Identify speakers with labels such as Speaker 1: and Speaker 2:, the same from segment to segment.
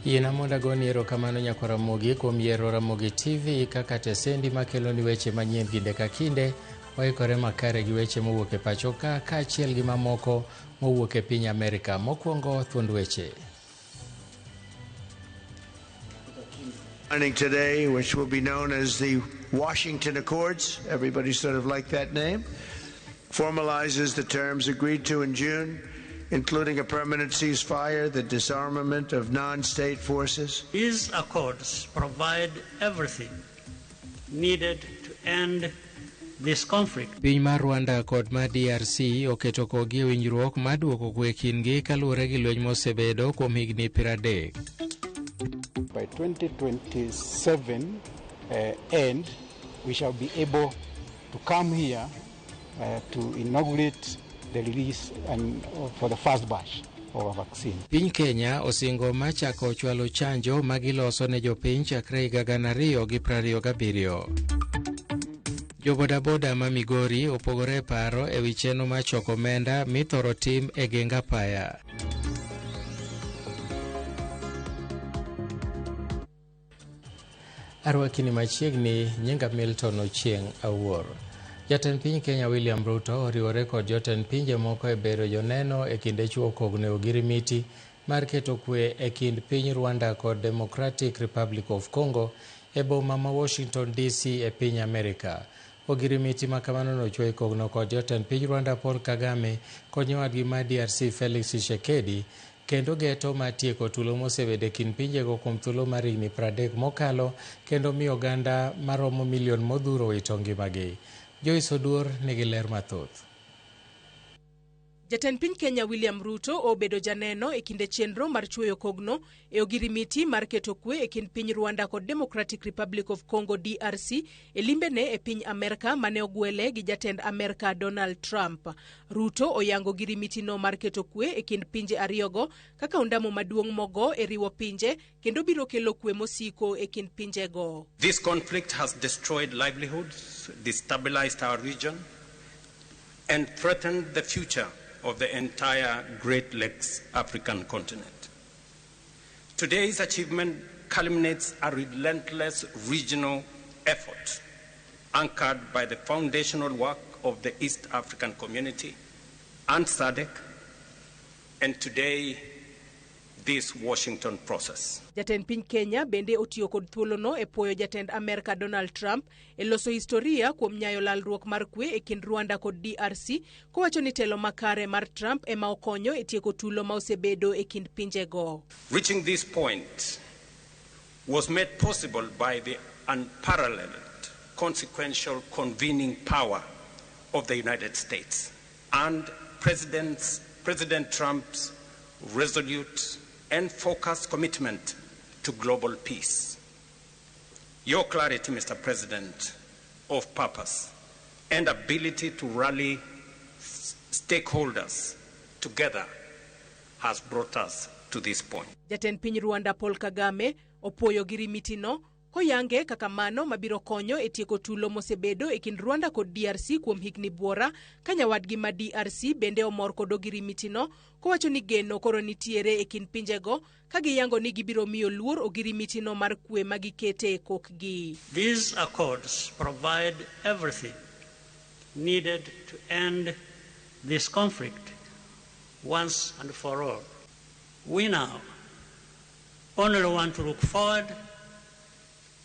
Speaker 1: Yiena mondo agoni erokamano nyakwar Ramogi kuom yiero Ramogi TV kaka tesendi makeloni weche manyien kinde ka kinde. Waikore makare gi weche mowuok e pacho ka kaachiel gi mamoko mowuok e piny Amerika. Mokwongo thuond weche.
Speaker 2: Signing today, which will be known as the Washington Accords, everybody sort of liked that name, formalizes the terms agreed to in June, including a permanent ceasefire, the disarmament of non-state forces.
Speaker 3: These accords provide everything needed to end this conflict.
Speaker 1: Piny mar Rwanda kod mar DRC oketo kogi e winjruok mar duoko kwe kindgi kaluwore gi lweny mosebedo kuom higni 30.
Speaker 4: By 2027 end, we shall be able to come here to inaugurate the release and for the first batch of a vaccine.
Speaker 1: Piny Kenya osingo mar chako chwalo chanjo ma giloso ne jopiny chakre higa 2027. Jo bodaboda ma Migori opogore e paro e wi chenro mar choko omenda mithoro tim e geng apaya. Arwakini machiegni, nyinga Milton Ochieng' Awuor. Jatend piny Kenya William Ruto oriwore kod jotend pinje moko e bedo joneno e kinde chuo kogno e ogirimiti mar keto kwe e kind piny Rwanda kod Democratic Republic of Congo e boma ma Washington DC e piny Amerika. Ogirimiti ma kamano nochwo e kogno kod jotend piny Rwanda Paul Kagame kod nyawadgi ma DRC Felix Tshisekedi kendo geto mar tieko tulo mosebedo e kind pinjego kuom thuolo mar higni 30 mokalo kendo miyo oganda maromo milion modhuro wito ngimagi. Joyce Oduor nigi ler mathoth.
Speaker 5: Jatend piny Kenya William Ruto obedo janeno e kinde chenro mar chwoyo kogno e ogirimiti mar keto kwe e kind piny Rwanda kod Democratic Republic of Congo DRC e limbene e piny Amerka mane ogwele gi jatend Amerka Donald Trump. Ruto oyango ogirimitino mar keto kwe e kind pinje ariyogo kaka ondamo maduong' mogo e riwo pinje kendo biro kelo kwe mosiko e kind pinjego.
Speaker 6: This conflict has destroyed livelihoods, destabilized our region, and threatened the future of the entire Great Lakes African continent. Today's achievement culminates a relentless regional effort anchored by the foundational work of the East African Community and SADC, and today, this Washington process.
Speaker 5: Jatend piny Kenya bende otiyo kod thuolono e puoyo jatend Amerka Donald Trump e loso historia kuom nyayo lalruok mar kwe e kind Rwanda kod DRC kowacho ni telo makare mar Trump ema okonyo e tieko tulo ma osebedo e kind pinjego.
Speaker 6: Reaching this point was made possible by the unparalleled consequential convening power of the United States and President Trump's resolute and focused commitment to global peace. Your clarity, Mr. President, of purpose and ability to rally stakeholders together has brought us to this point.
Speaker 5: Jatend piny Rwanda Paul Kagame opuoyo girimitino koyange kaka mano mabiro konyo e tieko tulo mosebedo e kind Rwanda kod DRC kuom higni buora ka nyawadgi ma DRC bende omor kod ogirimitino kowacho ni geno koro nitiere e kind pinjego ka giyango ni gibiro miyo luor ogirimitino mar kwe ma gikete e kokgi.
Speaker 3: These accords provide everything needed to end this conflict once and for all. We now only want to look forward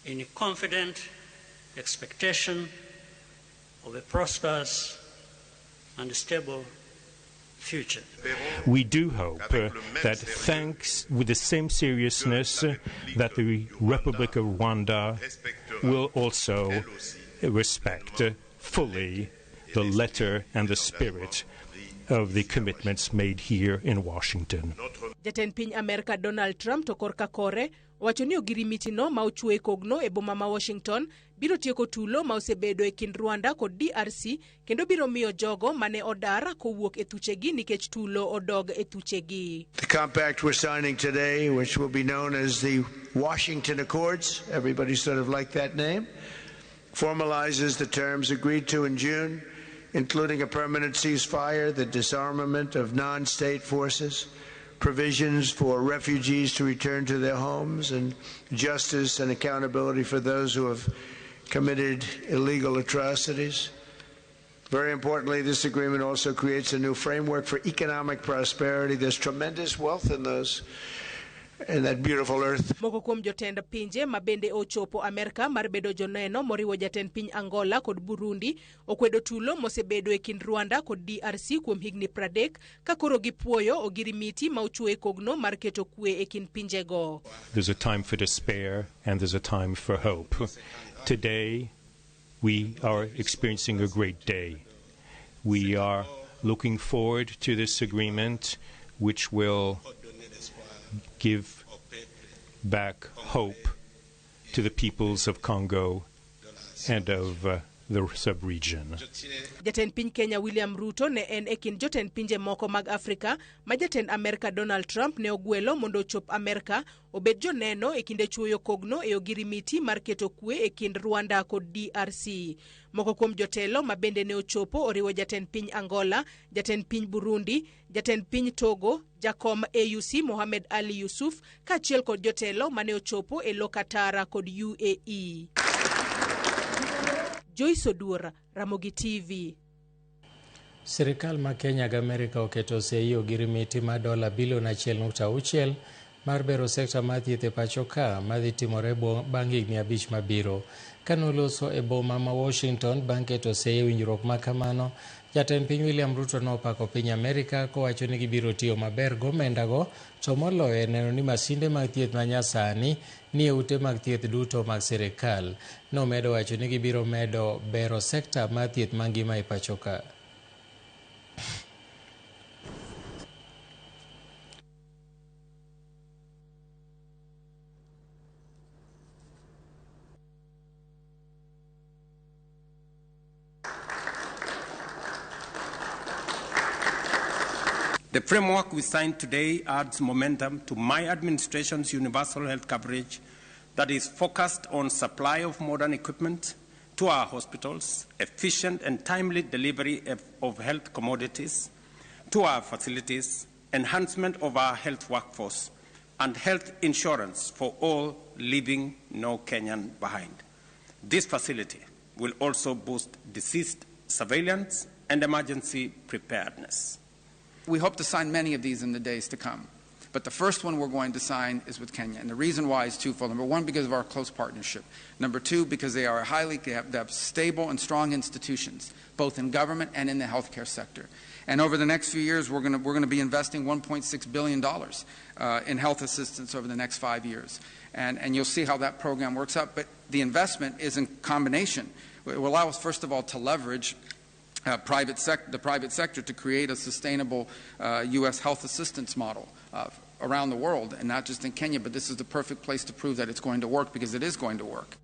Speaker 3: in confident expectation of a prosperous and stable future.
Speaker 7: We do hope that thanks with the same seriousness that the Republic of Rwanda will also respect fully the letter and the spirit of the commitments made here in Washington.
Speaker 5: Jatend piny Amerka Donald Trump to korka kore owacho ni ogirimitino ma ochwe e kogno e boma ma Washington biro tieko tulo ma osebedo e kind Rwanda kod DRC kendo biro miyo jogo mane odar kowuok e thuchegi nikech tulo odog e thuchegi.
Speaker 2: The compact we're signing today, which will be known as the Washington Accords, everybody sort of liked that name, formalizes the terms agreed to in June, including a permanent ceasefire, the disarmament of non-state forces, provisions for refugees to return to their homes and justice and accountability for those who have committed illegal atrocities. Very importantly, this agreement also creates a new framework for economic prosperity. There's tremendous wealth in those, in that beautiful earth.
Speaker 5: Moko kuom jotend pinje ma bende ochopo Amerka mar bedo joneno moriwo jatend piny Angola kod Burundi okwedo tulo mosebedo e kind Rwanda kod DRC kuom higni 30 ka koro gipuoyo ogirimiti ma ochwo e kogno mar keto kwe e kind pinjego.
Speaker 7: There's a time for despair and there's a time for hope. Today, we are experiencing a great day. We are looking forward to this agreement, which will give back hope to the peoples of Congo and of the sub-region.
Speaker 5: Jatend piny Kenya William Ruto ne en e kind jotend pinje moko mag Afrika ma jatend Amerka Donald Trump ne ogwelo mondo ochop Amerka obed joneno e kinde chuoyo kogno e ogirimiti mar keto kwe e kind Rwanda kod DRC. Moko kuom jotelo ma bende ne ochopo oriwo jatend piny Angola, jatend piny Burundi, jatend piny Togo, jakom AUC Mohamed Ali Yusuf kaachiel kod jotelo mane ochopo e lo Qatar kod UAE. Joyce Oduor, Ramogi TV.
Speaker 1: Sirikal ma Kenya gi Amerika oketo sei ogirimiti mar dola bilion 1.6 mar bero sekta mar thieth e pacho ka madhi timore bang' higni 5 mabiro. Kanoloso e boma ma Washington bang' keto sei e winjruok ma kamano, jatend piny William Ruto nopako piny Amerika kowacho ni gibiro tiyo maber gomendago to moloyo e neno ni masinde mag thieth ma nyasani ni e ute mag thieth duto mag sirikal. Nomedo wacho ni gibiro medo bero sekta mar thieth mangima e pacho ka.
Speaker 6: The framework we signed today adds momentum to my administration's universal health coverage that is focused on supply of modern equipment to our hospitals, efficient and timely delivery of health commodities to our facilities, enhancement of our health workforce, and health insurance for all, leaving no Kenyan behind. This facility will also boost disease surveillance and emergency preparedness.
Speaker 8: We hope to sign many of these in the days to come. But the first one we're going to sign is with Kenya. And the reason why is twofold. Number one, because of our close partnership. Number two, because they are they have stable and strong institutions, both in government and in the healthcare sector. And over the next few years, we're going to be investing $1.6 billion in health assistance over the next 5 years. And you'll see how that program works out. But the investment is in combination. It will allow us, first of all, to leverage the private sector to create a sustainable U.S. health assistance model around the world, and not just in Kenya, but this is the perfect place to prove that it's going to work, because it is going to work.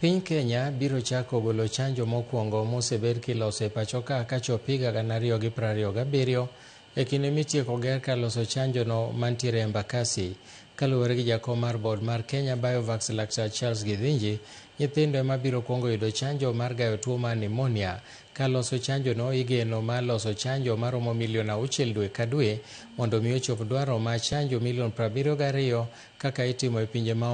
Speaker 1: Piny Kenya biro chako golo chanjo mokwongo mosebed kiloso e pacho ka kachop higa 2027 e kinde mitieko ger kar loso chanjo no mantiere Embakasi. Kaluwore gi jakom mar board mar Kenya Biovax Laktar Charles Githinji, nyithindo ema biro kwongo yudo chanjo mar gayo tuo mar pneumonia. Ka loso chanjo no igeno mar loso chanjo maromo milion 6 dwe ka dwe mondo mi ochop dwaro mar chanjo milion 72 kaka itimo e pinje ma